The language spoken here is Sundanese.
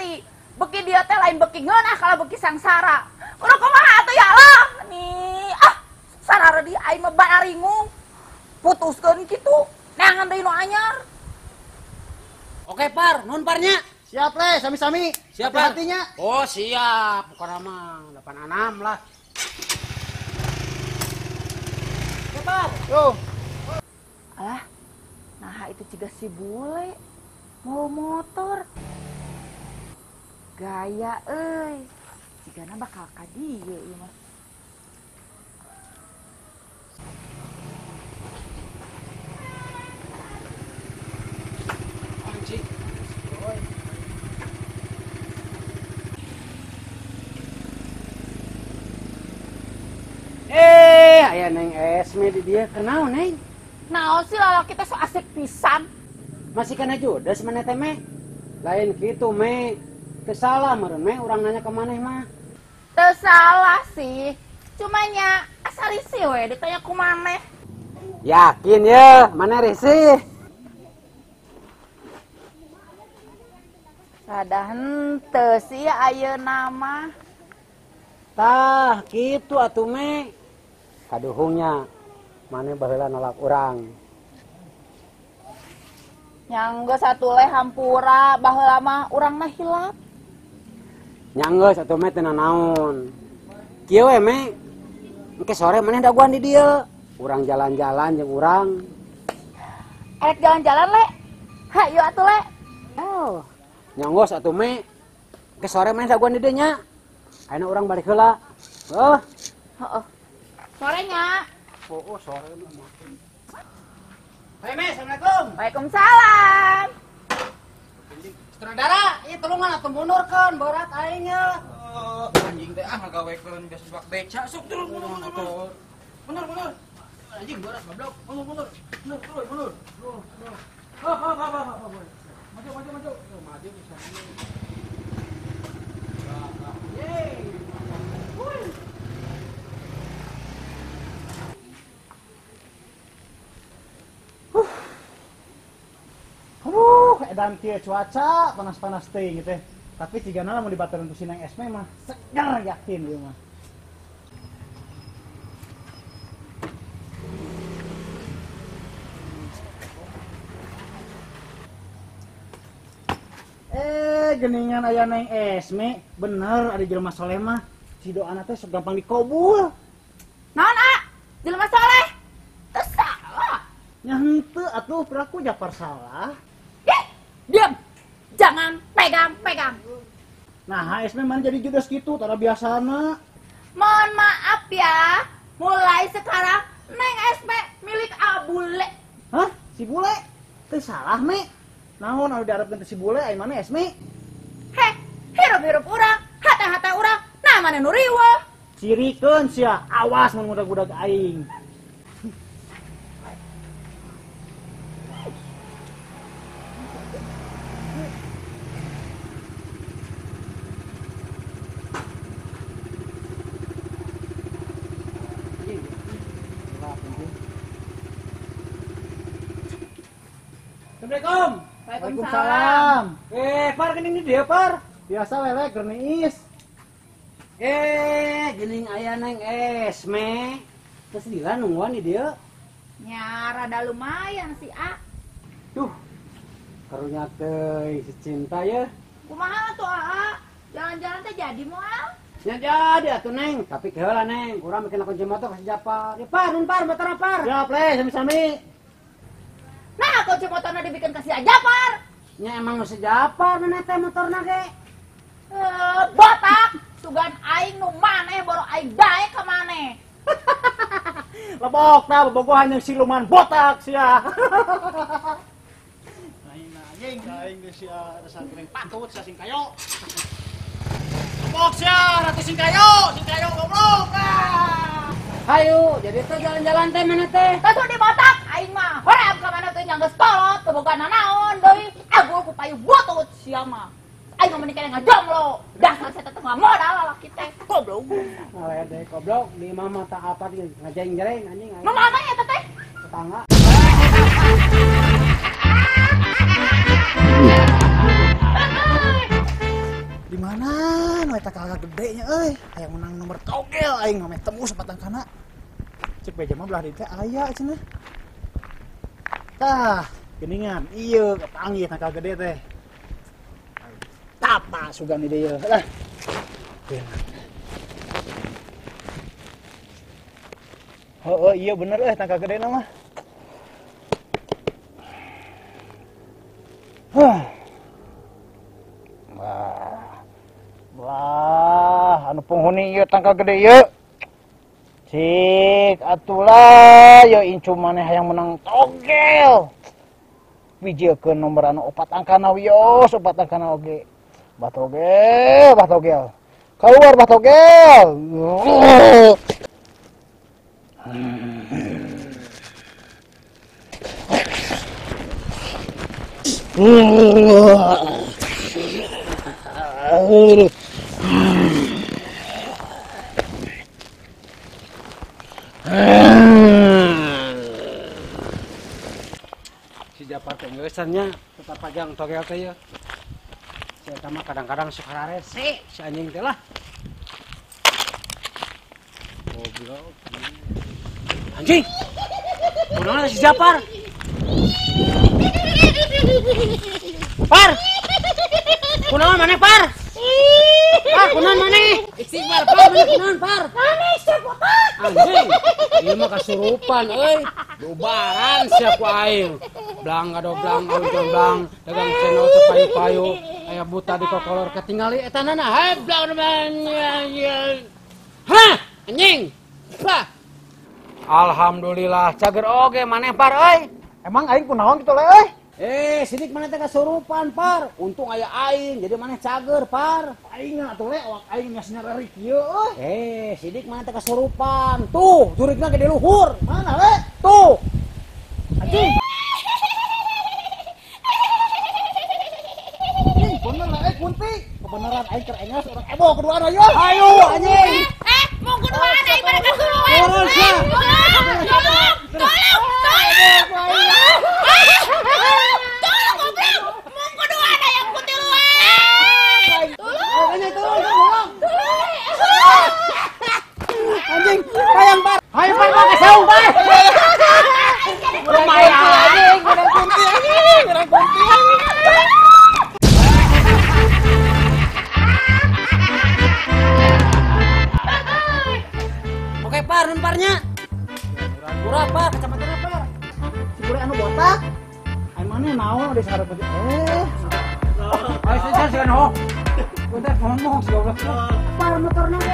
hati. Beki dia teh lain beki ngeunah kalau beki sangsara. Kudu kumaha atuh ya Allah. Nih, ah sararedi aing mah bararingung. Putuskeun kitu, neangan deui nu anyar. Oke, Par, nuhun Parnya. Siap, Le, sami-sami. Siap, Par. Hatinya. Oh, siap. Pokoknya mah 86 lah. Oke, Par. Yo. Alah, nah itu juga si bule mau motor. Gaya euy. Jigana bakal ka dieu ieu mah. Anjing. Aya Neng Esme di dia kenal Neng. Naon sih lalaki teh so asik pisan. Masih kana judes maneh teh me. Lain kitu me. Teu salah meureun me urang nanya ke maneh mah. Teu salah sih. Cuma nya asa risih we ditanya ku maneh. Yakin ye, maneh risih. Rada henteu sih ayeuna mah. Tah kitu atuh me. Kaduhungnya maneh baheula nolak urang. Nya geus atuh le hampura baheula mah urang mah hilap. Nya geus atuh me teu nanaon. Kieu we me. Engke sore maneh daguan di dieu. Urang jalan-jalan jeung urang. Erek jalan-jalan le. Hayu atuh le. Oh. Nya geus atuh me. Engke sore maneh daguan di dieu nya. Ayeuna urang balik heula. Heuh. Heeh. Sorenya. Oh, sore mah. Hai, Mes, assalamualaikum. Waalaikumsalam. Sutradara, ieu tulungan atuh mundurkeun berat aing ye. Anjing teh ah ngagawekeun biasa bak beca sok turun mundur mundur. Mundur mundur. Anjing berat goblok. Mundur mundur. Mundur turun mundur. Ha ha ha ha ha. Maju maju maju. Maju bisa. Yeay. Edan kieu cuaca panas-panas teuing teh. Tapi cigana lamun dibataran ku si Neng Esme mah seger yakin ieu mah. Geningan aya Neng Esme, bener ada jelema soleh mah. Si doana teh sok gampang dikobul. Naon a? Jelema soleh? Teu salah. Nya henteu atuh piraku Japar salah. Diam, jangan pegang-pegang. Nah, Esme mana jadi judes gitu, tara biasana. Mohon maaf ya, mulai sekarang Neng Esme milik Abule. Hah? Si Bule? Teu salah, Me. Naon anu diharapkeun teh si Bule, ai mana Esme? Heh, hirup-hirup urang, hata-hata urang, nah mana nu riweuh. Cirikeun sia, awas mun ngudag-ngudag aing. Assalamualaikum. Waalaikumsalam. Par geuning di dieu, Par. Biasa lelek geuning. Geuning aya Neng Esme. Terus lila nungguan di dieu. Nya rada lumayan sih, A. Duh. Karunya teh si cinta ya. Kumaha tuh, A? Jalan-jalan teh jadi moal? Nya jadi atuh Neng, tapi keheula Neng, urang bikin kunci motor ka si Japar. Ya Par, nun Par, motor Par. Siap, Le, sami-sami. Nah, kunci motorna dibikin ka si Japar. Nya emang nu si Japar maneh teh motorna ge. Botak, sugan aing nu maneh boro aing daek ka maneh. Lebok tah bobogohan jeung siluman botak sia. Aing anjing aing geus sia dasar goreng patut sia sing kayo. Lebok sia ratu sing kayo goblok. Hayu, jadi teh jalan-jalan teh mana teh? Tah di botak aing mah. Hoream ka mana teh nya geus kolot, teu boga nanaon deui. Agul ku payu butut sia mah. Aing mah mending ngajomblo. Dasar saya teh modal lalaki teh goblok. Ngalede goblok di imah mah tak apa di ngajeng-jereng anjing. Nu mana ya teh? Tetangga. gede nya euy, hayang menang nomor togel aing mah temu sepatang kana. Cek beja mah belah dieu teh aya cenah. Tah, geuningan ieu kapanggih tangkal gede teh. Tapa sugan di dieu lah. Heeh, iya bener euy tangkal gede na mah. Huh. Wah, anu penghuni ieu tangkal gede ieu. Cik atulah ieu incu maneh hayang menang togel. Wijilkeun nomor anu opat angkana wios, opat angkana oge. Batogel, batogel. Keluar batogel. Si Japar teh ngeusannya tetap pajang togel teh ya. Si eta mah kadang-kadang suka rese si anjing teh lah. Goblok. Anjing. Kunaon si Japar? Par. Kunaon maneh, Par? Par, kunaon maneh? Istighfar, Par, maneh kunaon, Par? Maneh sia botak. Anjing. Ieu mah kasurupan euy. Dubaran sia ku aing. Blang gadoblang awewe blang dagang channel teu payu-payu. Aya buta di kokolor katingali eta nana. Hai blang blang. Hah, anjing. Pah. Alhamdulillah cager oge maneh Par euy. Emang aing kunaon kitu le euy? Sidik maneh teh kasurupan Par. Untung aya aing jadi maneh cager Par. Aing atuh le awak aing geus nyareri kieu euy. Sidik maneh teh kasurupan. Tuh, jurigna gede luhur. Mana le? Tuh. Anjing. Anjing bener le kunti. Kebenaran aing keur engas urang ebo keduaan ayo. Ayo anjing. Mau keduaan aing pada kasurupan. Turun sia. Tolong, tolong, tolong. Tolong goblok. Mau keduaan ayam kutiluan. Tolong. Anjing turun, tolong. Tolong. Anjing, hayang Par. Hayang Par mah kesaung Par. Lumayan anjing, menang kunti anjing, menang kunti anjing. Oke Par, nun Parnya. Pura Par, kecamatan apa? Si Pura anu botak. Ai maneh naon di sarep Ayo saya jangan ho. Bentar ngomong si goblok. Par motorna ge.